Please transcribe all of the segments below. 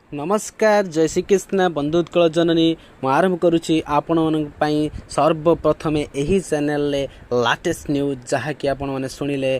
ନମସ୍କାର, ଜୟ ଶ୍ରୀକୃଷ୍ଣ, ବନ୍ଦେ ଉତ୍କଳ ଜନନୀ। ମୁଁ ଆରମ୍ଭ କରୁଛି ଆପଣମାନଙ୍କ ପାଇଁ ସର୍ବପ୍ରଥମେ ଏହି ଚ୍ୟାନେଲରେ ଲାଟେଷ୍ଟ ନ୍ୟୁଜ୍, ଯାହାକି ଆପଣମାନେ ଶୁଣିଲେ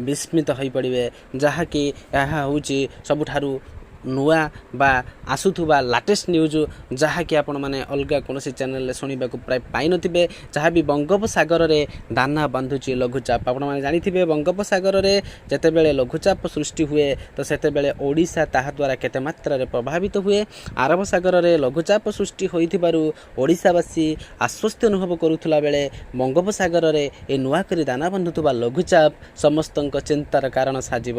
ବିସ୍ମିତ ହୋଇପଡ଼ିବେ, ଯାହାକି ଏହା ହେଉଛି ସବୁଠାରୁ ନୂଆ ବା ଆସୁଥିବା ଲାଟେଷ୍ଟ ନ୍ୟୁଜ୍, ଯାହାକି ଆପଣମାନେ ଅଲଗା କୌଣସି ଚ୍ୟାନେଲରେ ଶୁଣିବାକୁ ପ୍ରାୟ ପାଇନଥିବେ। ଯାହା ବି ବଙ୍ଗୋପସାଗରରେ ଦାନା ବାନ୍ଧୁଛି ଲଘୁଚାପ। ଆପଣମାନେ ଜାଣିଥିବେ, ବଙ୍ଗୋପସାଗରରେ ଯେତେବେଳେ ଲଘୁଚାପ ସୃଷ୍ଟି ହୁଏ ତ ସେତେବେଳେ ଓଡ଼ିଶା ତାହା ଦ୍ୱାରା କେତେ ମାତ୍ରାରେ ପ୍ରଭାବିତ ହୁଏ। ଆରବ ସାଗରରେ ଲଘୁଚାପ ସୃଷ୍ଟି ହୋଇଥିବାରୁ ଓଡ଼ିଶାବାସୀ ଆଶ୍ୱସ୍ତି ଅନୁଭବ କରୁଥିଲା ବେଳେ ବଙ୍ଗୋପସାଗରରେ ଏ ନୂଆ କରି ଦାନା ବାନ୍ଧୁଥିବା ଲଘୁଚାପ ସମସ୍ତଙ୍କ ଚିନ୍ତାର କାରଣ ସାଜିବ।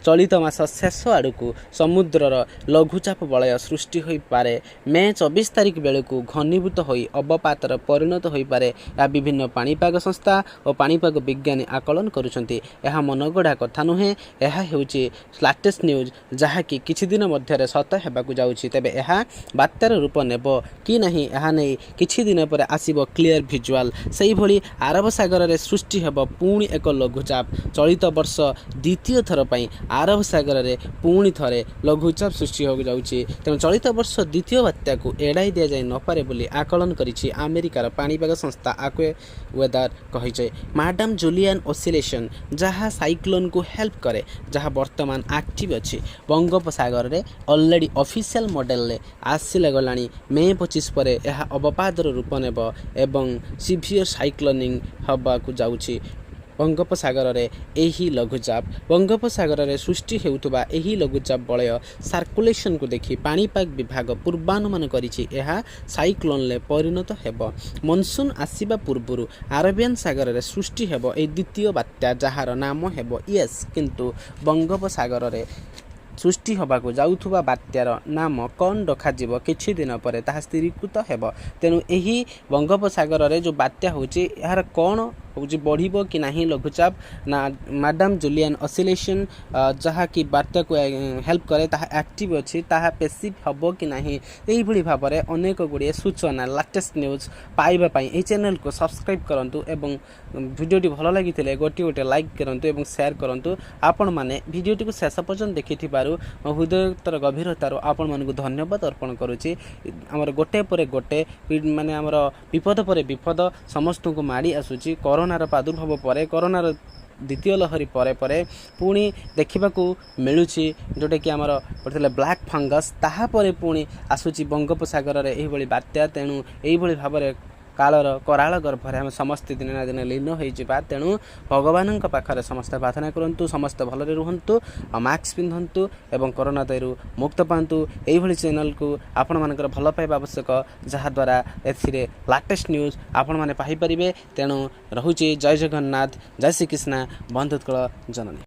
ଚଳିତ ମାସ ଶେଷ ଆଡ଼କୁ ସମୁଦ୍ରର ଲଘୁଚାପ ବଳୟ ସୃଷ୍ଟି ହୋଇପାରେ। ମେ 24 ତାରିଖ ବେଳକୁ ଘନୀଭୂତ ହୋଇ ଅବପାତରେ ପରିଣତ ହୋଇପାରେ। ଏହା ବିଭିନ୍ନ ପାଣିପାଗ ସଂସ୍ଥା ଓ ପାଣିପାଗ ବିଜ୍ଞାନୀ ଆକଳନ କରୁଛନ୍ତି। ଏହା ମନଗଢ଼ା କଥା ନୁହେଁ, ଏହା ହେଉଛି ଲାଟେଷ୍ଟ ନ୍ୟୁଜ୍, ଯାହାକି କିଛି ଦିନ ମଧ୍ୟରେ ସତ ହେବାକୁ ଯାଉଛି। ତେବେ ଏହା ବାତ୍ୟାର ରୂପ ନେବ କି ନାହିଁ, ଏହା ନେଇ କିଛି ଦିନ ପରେ ଆସିବ କ୍ଲିୟର ଭିଜୁଆଲ୍। ସେହିଭଳି ଆରବ ସାଗରରେ ସୃଷ୍ଟି ହେବ ପୁଣି ଏକ ଲଘୁଚାପ। ଚଳିତ ବର୍ଷ ଦ୍ୱିତୀୟ ଥର ପାଇଁ ଆରବ ସାଗରରେ ପୁଣି ଥରେ ଲଘୁଚାପ ସୃଷ୍ଟି ହେବାକୁ ଯାଉଛି। ତେଣୁ ଚଳିତ ବର୍ଷ ଦ୍ୱିତୀୟ ବାତ୍ୟାକୁ ଏଡ଼ାଇ ଦିଆଯାଇ ନପାରେ ବୋଲି ଆକଳନ କରିଛି ଆମେରିକାର ପାଣିପାଗ ସଂସ୍ଥା ଆକ୍ୟୁୱେଦର କହିଛି। ମାଡାମ ଜୁଲିଆନ ଓସିଲେସନ୍, ଯାହା ସାଇକ୍ଲୋନକୁ ହେଲ୍ପ କରେ, ଯାହା ବର୍ତ୍ତମାନ ଆକ୍ଟିଭ୍ ଅଛି ବଙ୍ଗୋପସାଗରରେ, ଅଲରେଡ଼ି ଅଫିସିଆଲ ମଡେଲରେ ଆସିଲା ଗଲାଣି। ମେ 25 ପରେ ଏହା ଅବପାତର ରୂପ ନେବ ଏବଂ ସିଭିୟର ସାଇକ୍ଲୋନିଂ ହେବାକୁ ଯାଉଛି ବଙ୍ଗୋପସାଗରରେ। ଏହି ଲଘୁଚାପ, ବଙ୍ଗୋପସାଗରରେ ସୃଷ୍ଟି ହେଉଥିବା ଏହି ଲଘୁଚାପ ବଳୟ ସାର୍କୁଲେସନକୁ ଦେଖି ପାଣିପାଗ ବିଭାଗ ପୂର୍ବାନୁମାନ କରିଛି, ଏହା ସାଇକ୍ଲୋନରେ ପରିଣତ ହେବ। ମନସୁନ୍ ଆସିବା ପୂର୍ବରୁ ଆରବିଆନ ସାଗରରେ ସୃଷ୍ଟି ହେବ ଏହି ଦ୍ୱିତୀୟ ବାତ୍ୟା, ଯାହାର ନାମ ହେବ ୟେସ୍। କିନ୍ତୁ ବଙ୍ଗୋପସାଗରରେ ସୃଷ୍ଟି ହେବାକୁ ଯାଉଥିବା ବାତ୍ୟାର ନାମ କ'ଣ ରଖାଯିବ, କିଛି ଦିନ ପରେ ତାହା ସ୍ଥିରୀକୃତ ହେବ। ତେଣୁ ଏହି ବଙ୍ଗୋପସାଗରରେ ଯେଉଁ ବାତ୍ୟା ହେଉଛି, ଏହାର କ'ଣ ହେଉଛି, ବଢ଼ିବ କି ନାହିଁ ଲଘୁଚାପ, ନା ମାଡାମ ଜୁଲିଆନ ଅସିଲେସନ୍, ଯାହାକି ବାତ୍ୟାକୁ ହେଲ୍ପ କରେ, ତାହା ଆକ୍ଟିଭ୍ ଅଛି, ତାହା ପେସିଭ୍ ହେବ କି ନାହିଁ, ଏଇଭଳି ଭାବରେ ଅନେକ ଗୁଡ଼ିଏ ସୂଚନା, ଲାଟେଷ୍ଟ ନ୍ୟୁଜ୍ ପାଇବା ପାଇଁ ଏହି ଚ୍ୟାନେଲକୁ ସବସ୍କ୍ରାଇବ୍ କରନ୍ତୁ ଏବଂ ଭିଡ଼ିଓଟି ଭଲ ଲାଗିଥିଲେ ଗୋଟିଏ ଗୋଟିଏ ଲାଇକ୍ କରନ୍ତୁ ଏବଂ ସେୟାର କରନ୍ତୁ। ଆପଣମାନେ ଭିଡ଼ିଓଟିକୁ ଶେଷ ପର୍ଯ୍ୟନ୍ତ ଦେଖିଥିବାରୁ ମୋ ହୃଦୟର ଗଭୀରତାରୁ ଆପଣମାନଙ୍କୁ ଧନ୍ୟବାଦ ଅର୍ପଣ କରୁଛି। ଆମର ଗୋଟେ ପରେ ଗୋଟେ, ମାନେ ଆମର ବିପଦ ପରେ ବିପଦ ସମସ୍ତଙ୍କୁ ମାଡ଼ି ଆସୁଛି। କରୋନାର ପ୍ରାଦୁର୍ଭାବ ପରେ, କରୋନାର ଦ୍ୱିତୀୟ ଲହରୀ ପରେ ପରେ ପୁଣି ଦେଖିବାକୁ ମିଳୁଛି ଯେଉଁଟାକି ଆମର ପଡ଼ିଥିଲା ବ୍ଲାକ୍ ଫଙ୍ଗସ୍, ତାହାପରେ ପୁଣି ଆସୁଛି ବଙ୍ଗୋପସାଗରରେ ଏହିଭଳି ବାତ୍ୟା। ତେଣୁ ଏଇଭଳି ଭାବରେ କାଳର କରାଳ ଗର୍ଭରେ ଆମେ ସମସ୍ତେ ଦିନେ ନା ଦିନେ ଲୀନ ହୋଇଯିବା। ତେଣୁ ଭଗବାନଙ୍କ ପାଖରେ ସମସ୍ତେ ପ୍ରାର୍ଥନା କରନ୍ତୁ, ସମସ୍ତେ ଭଲରେ ରୁହନ୍ତୁ ଆଉ ମାସ୍କ ପିନ୍ଧନ୍ତୁ ଏବଂ କରୋନା ଦାଉରୁ ମୁକ୍ତ ପାଆନ୍ତୁ। ଏଇଭଳି ଚ୍ୟାନେଲକୁ ଆପଣମାନଙ୍କର ଭଲ ପାଇବା ଆବଶ୍ୟକ, ଯାହାଦ୍ୱାରା ଏଥିରେ ଲାଟେଷ୍ଟ ନ୍ୟୁଜ୍ ଆପଣମାନେ ପାଇପାରିବେ। ତେଣୁ ରହୁଛି। ଜୟ ଜଗନ୍ନାଥ, ଜୟ ଶ୍ରୀକୃଷ୍ଣ, ବନ୍ଦେ ଉତ୍କଳ ଜନନୀ।